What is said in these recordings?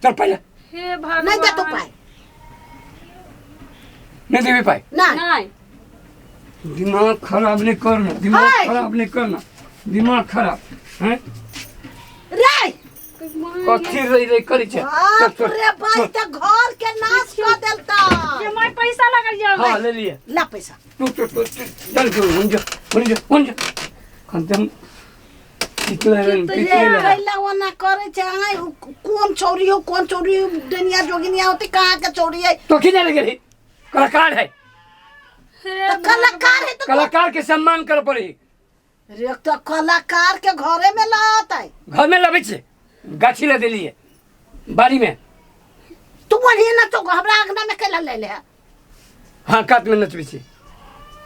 चल पहिले। हे भगवान। नहीं देतो पाई। नहीं देबी पाई? नहीं। नहीं। दिमाग खराब नहीं करना, दिमाग हाय। खराब नहीं करना, दिमाग खराब हैं। रे कथी रही रही करी छे? चल, बाप चल, रे भाई, चल। त घर के नाश कर देलता। ये मैं पैसा लगल जाओ। हाँ ले लिए। ला पैसा। तू तू तू तू, चल चल हुन जा हुन जा हुन जा खंतम कितने रन तो कितने ये रन कैला ओना करे छै आय कोन चौरी हो, कोन चौरी हो, दुनिया जोगिनिया होती कहाँ के चौरी है। तो की जाने गेली कलाकार है। हे तो कलाकार है तो कलाकार के सम्मान कर पड़ी। रे तो कलाकार के घरे में लात है। घर में लबै छै, गाछी ले देलिए बाड़ी में। तू बढ़िया ना तो हमरा अंगना में कैला ले ले। हाँ कात में नचबै छै।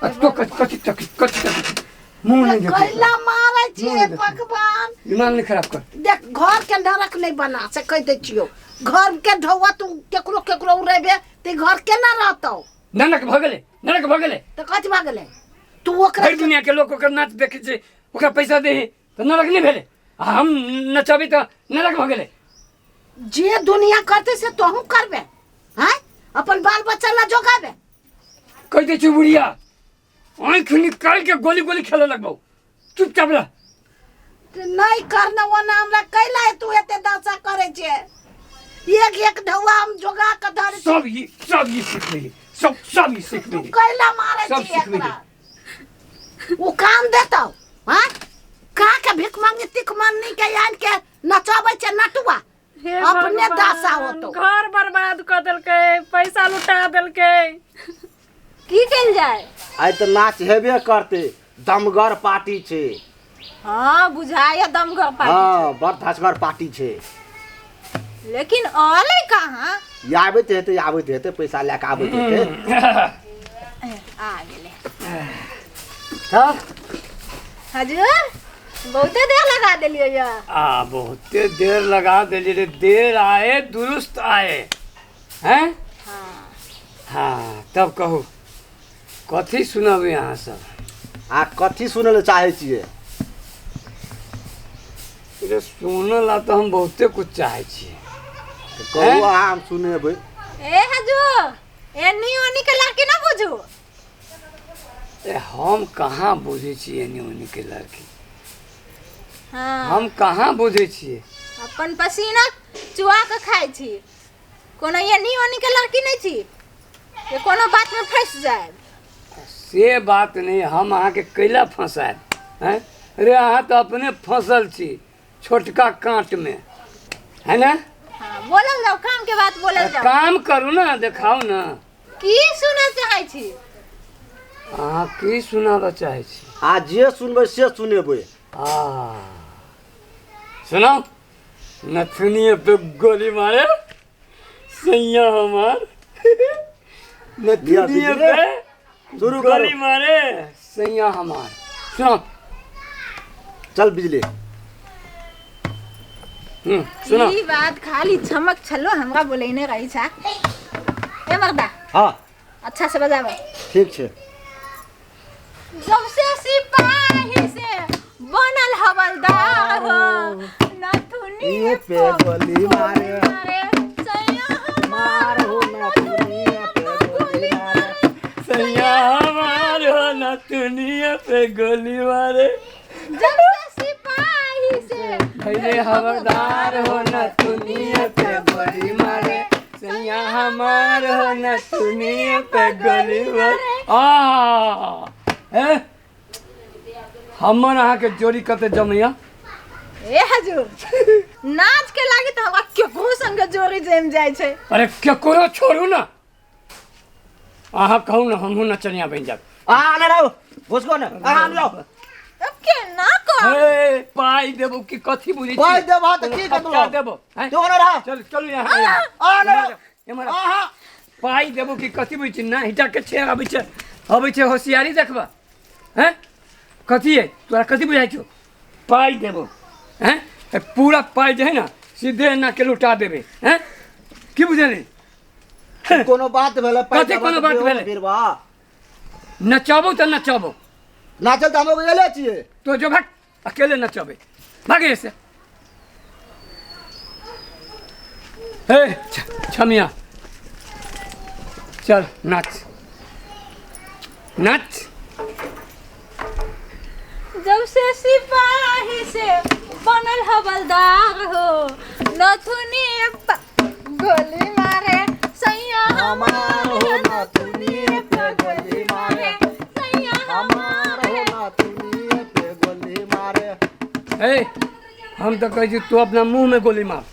आ तो कथी कथी तक कथी तक मुंह नहीं देखै। कैला मारै मुँह छियै नहीं देखै। भगवान। दिमाग नहीं खराब कर। देख घर के नरक नहीं बना से कह दै छियौ। घर के ढौआ तू केकरो केकरो उड़ेबे ते घर केना रहतौ? नरक भऽ गेलै, नरक भऽ गेलै। तऽ कथी भऽ गेलै? तू ओकरा भरि दुनिया के लोक ओकर नाच देखै छै, ओकरा पैसा देही तऽ नरक नहि भेलै? आ हम नचबै तऽ नरक भऽ गेलै? जे दुनिया करतै से तोहूँ करबे हैं, अपन बाल बच्चा ला जोगाबे। कहि दै छियौ बुढ़िया, आँखि निकालि के गोली गोली खेलऽ लगबौ, चुपचाप रह। नहीं करना ओना हमरा कैला तू एते दशा करे छे? एक एक ढौआ हम जोगा के धरे छी। सब ई सीख लेली, सब सब ई सीख तू लेली। कैला मारे सब छी सीख लेली। एकरा? उ काम देतौ हैं? का के भीख मांगी तिख मांगनी के आन के नचाबै छै नटुआ। हे अपने भगवान, दशा होतो। घर बर्बाद कर देलकै, पैसा लुटा देलकै। की कयल जाय? आइ तऽ नाच हेबे करतै, दमगर पार्टी छै। हाँ बुझाइए दमगर पार्टी। हाँ बड़ धसगर पार्टी छै। लेकिन अलै कहाँ? ई आबैत हेतै, आबैत हेतै, पैसा लए कऽ आबैत हेतै। आ गेलै। तब हजूर बहुते देर लगा देलियै या। आ बहुते देर लगा देलियै रे, देर आए दुरुस्त आए हैं। हाँ तब कहू कथी सुनबै अहाँ सब? आ कथी सुनै लए चाहै छियै? रे सुनऽ ला तऽ हम बहुते कुछ चाहै छियै। तऽ कहू अहाँ, हम सुनेबै। ए हजूर एनी ओनी के लड़की ना बुझू। ए हम कहाँ बुझै छियै एनी ओनी के लड़की। हाँ हम कहाँ बुझै छियै? अपन पसीना चुआ के खाइ छी, कोनो एनी ओनी के लड़की नहीं छी जे कोनो बात में फंस जाए। से बात नहीं, हम अहाँके कैला फंसायब हैं? रे अहाँ तऽ अपने फंसल छी छोटका काँट में, है ना? हाँ बोलल जाओ, काम के बात बोलल जाओ। काम करू ना, देखाउ ना। की सुनऽ चाहै छी? अहाँ की सुनाबऽ चाहै छी? आ जे सुनबै से सुनेबै। आ सुनाउ। नथुनिए पे गोली मारे सैया हमार, नथुनिए पे शुरू करू। गोली मारे सैया हमार। सुनाउ। चल बिजली। सुनाउ। ई बात खाली चमक छलो हमरा बोलेने रही छा। ए मर्दा। हाँ अच्छा से बजाबो। ठीक छै। जब से सिपाही से बनल हवलदार हो, नथुनी ये पे गोली मारे। मारे सैया हमार मारो नथुनिया पे गोली मारे। सैया हमार हो नथुनिए पे गोली मारे। जब से सिपाही से भैले हवलदार हो नथुनिए पे गोली मारे, सैया हमार हो नथुनिए पे गोली मारे। आ हे हमर अहाँके जोड़ी कते जमैया। ए हजूर नाच के लागी त हमरा केकरो संगे जोड़ी जम जाय छै। अरे केकरो छोड़ू ना, अहाँ कहू ना हमहूँ नचनिया बनि जायब। आ ना रहो घुसको ना, आ ना रहो। अब केना कर? हे पाइ देबो कि कथी बुझै छी? पाइ देबो तऽ की करबो? खर्चा देबो हैं? तू ना रह। चल चलू यहाँ यहाँ। आ ना रहो। एम्हर आउ। आहा पाइ देबो कि कथी बुझै छी? ना हिटा के छै आबै छै, अबै छै होशियारी देखबा हैं? कथी है तोरा कथी बुझाइ छौ? पाइ देबो हैं? ए, पूरा पाइ जे है ना सीधे एना के लुटा देबे हैं? की बुझली? कोनो बात भेलै? पाइ कथी देबो कोनो तऽ बात देबो भेलै? बीरबा। नचाबो तऽ नचाबो। नाचल तऽ हम अकेले छियै। तो जो भाग, अकेले नचबे, भागे से। हे छमिया चल नाच नाच। जब से सिपाही से बनल हवलदार हो, नथुनी गोली मारे सैया हमार हो, नथुनी पे गोली मारे सैया हमार हो, नथुनी पे गोली मारे। ए हम तो कहै छी तू अपना मुंह में गोली मार,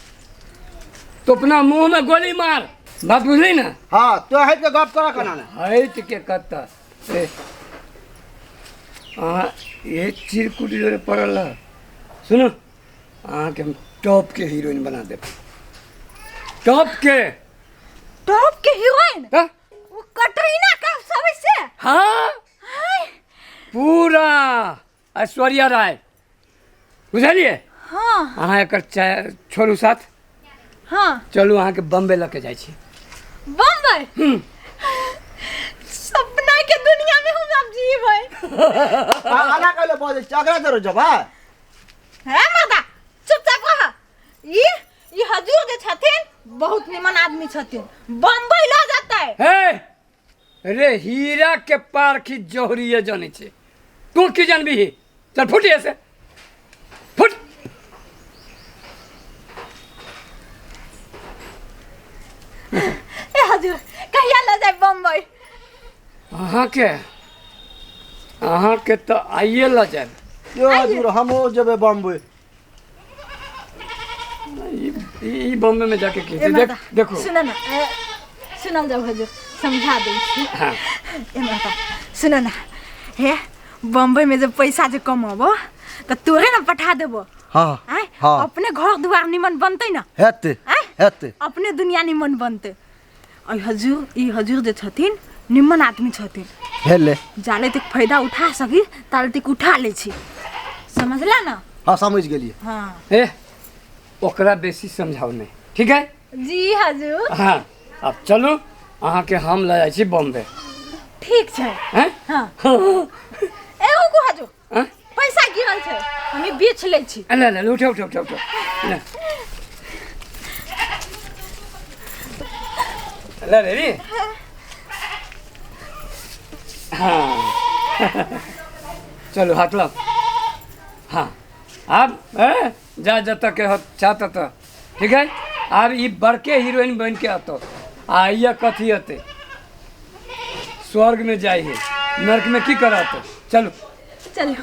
तू अपना मुंह में गोली मार, बात बुझली ना? हाँ तो हट के गप करा कना ना, हट के कत्ता। ए अहाँ ये चिरकुटी जोरे पड़ल है, सुनो अहाँ के हम टॉप के हीरोइन बना देब, टॉप के, टॉप के हीरोइन? हाँ? वो कटरीना का सब से? हाँ पूरा ऐश्वर्या राय, बुझलिए? हाँ। अहाँ एकर छोड़ू साथ। हाँ। चलू अहाँ के बम्बे लऽ के जाइ छी। बम्बई? सपना के दुनिया में हम अब जीबै। आना कहले बजै छी, अगला जरूर जब हे माता चुपचाप रह। ई हजूर जे छथिन बहुत निमन आदमी छथिन, बम्बई ल जाता है। हे रे हीरा के पारखी जौहरीये जानै छै, तू की जानबी? चल फुट ऐसे फुट। ए हजूर कहिया ल जाए बम्बई? अहाँ के तो आइए ल जाए। यो हजूर हम हो जेबै बम्बई। ई बम्बे में जाके की देख देखो। सुन ना, सुनल जाओ हजूर समझा दै छी। हाँ। ए माता सुन ना, हे बम्बई में जब पैसा जे कमाबो त तोरे ना पठा देबो। हाँ हाँ। अपने घर दुआर निमन बनतै ना, हेतै हेतै, अपने दुनिया निमन बनतै। और हजूर ई हजूर जे छथिन निमन आदमी छथिन, हेले जाले तक फायदा उठा सकी ताले तक उठा ले छी, समझला ना? हाँ समझ गेलिए। हाँ। ए ओकरा बेसी समझाओ नहीं, ठीक है जी हजूर? हाँ अब चलू अहाँ के हम ल जाइ छी बॉम्बे। ठीक छै। हैं? हाँ। ए रुकू हजूर, पैसा गिरल छै हमी बेच लै छी। ले ले उठो उठो उठो उठो ले ले ले रे। हाँ चलो हाथ लाओ। हाँ अब जा जत के हो चाहत तो ठीक है। अब ई बड़के हीरोइन बन के अतो आइया कथी अते स्वर्ग में जाइए नरक में की कराते। चलो चलो।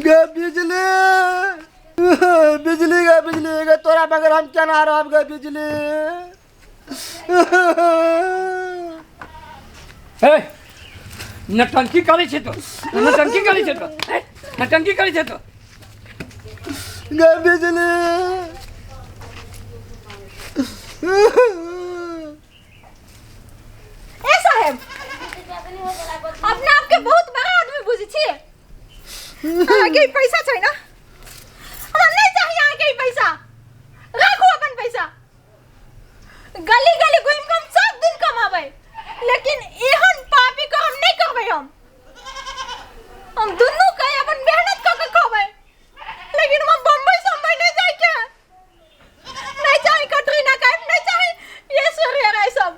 गे बिजली बिजली गे बिजली गे तोरा बगैर हम केना रहब गे बिजली। हे नटंकी करै छै तो, नटंकी करै छै तो, नटंकी करै छै तो गे बिजली। ए साहेब अपना आपके बहुत बड़ा आदमी बुझै छी। अहाँके पैसा छै ना? हमरा नहीं चाहिए अहाँके पैसा, राखू अपन पैसा। गली गली घूमि के हम सब दिन कमाबै, लेकिन एहन पापी को हम नहीं करबै। हम दुनू के अपन मेहनत कऽ के खबै, लेकिन हम बम्बई सम्बई नहीं जाय के, नहीं चाही कटरीना कैफ, नहीं चाही ये ऐश्वर्या राय सब।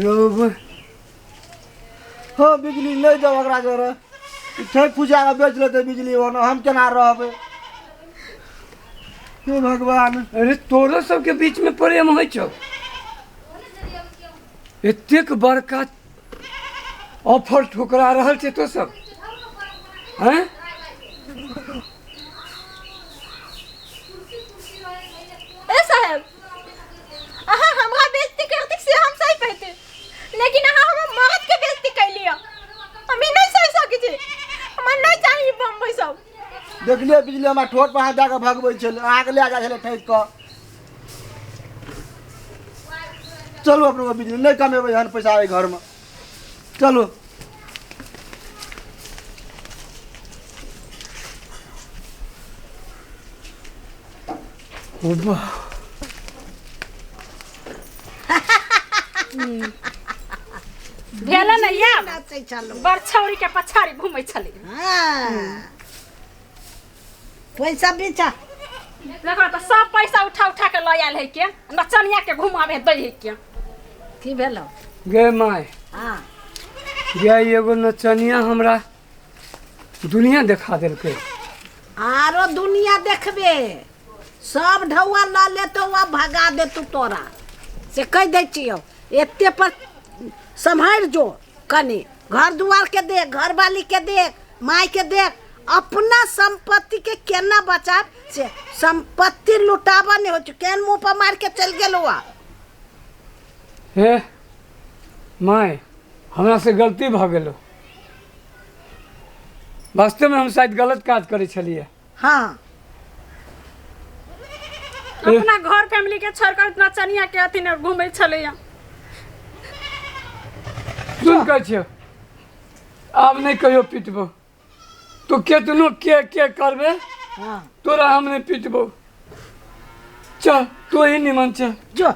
रोब हाँ बिजली नहीं देब ओकरा जरे, ठेक फुजा के बेच लेतै बिजली, ओना हम केना रहबै? हे भगवान। अरे तोरो सबके बीच में प्रेम होइ छौ? एतेक बड़का ऑफर ठुकरा रहल छै तो सब हैं? ए साहेब अहाँ हमरा बेइज्जती करती से हम सही कहते, लेकिन अहाँ हमर मर्द के बेइज्जती कैलियै, हम ई नहीं सही सकै छी। हमरा नहीं चाहिए बम्बई सब। देखलियै बिजली हमरा ठोर पर हाथ दए कऽ भगबै छलै, अहाँके लए जाइ छलै ठकि कऽ। चलू अपनो बिजली नहीं कमेबै एहन पैसा एहि घरमे, चलू। भेल ने याब बड़ छौरी के पछाड़ी घूमै छलै। पैसा बेचा। देखो तऽ सब पैसा उठा उठा के लऽ आयल है के नचनिया के घुमाबे दै है के। की भेलो? गे my. हाँ। गे एगो नचनिया हमरा दुनिया देखा देलकै। आरो दुनिया देखबे, सब ढौआ लऽ लेतो आ भगा देतौ तोरा, से कहि दै छियौ। एते पर सम्हारि जो कनि, घर दुआर के देख, घरवाली के देख, माय के देख, अपना संपत्ति के केना बचाब से। संपत्ति लुटाबऽ नहि होइ छै। केहन मुँह पर मारि के चलि गेलौ आ। हे my, हमरा से गलती भऽ गेलो। वास्तवमे हम शायद गलत काज करै छलियै। हाँ। अपना घर फैमिली के छोड़ कर इतना चनिया के अथी ने घूमै छलैया। सुन कहै छियौ, आब नहि कहियो पिटबो। तू केतनो के के करबे, हाँ, तोरा हम नहि पिटबो। चल तू ही निमन चल। जो।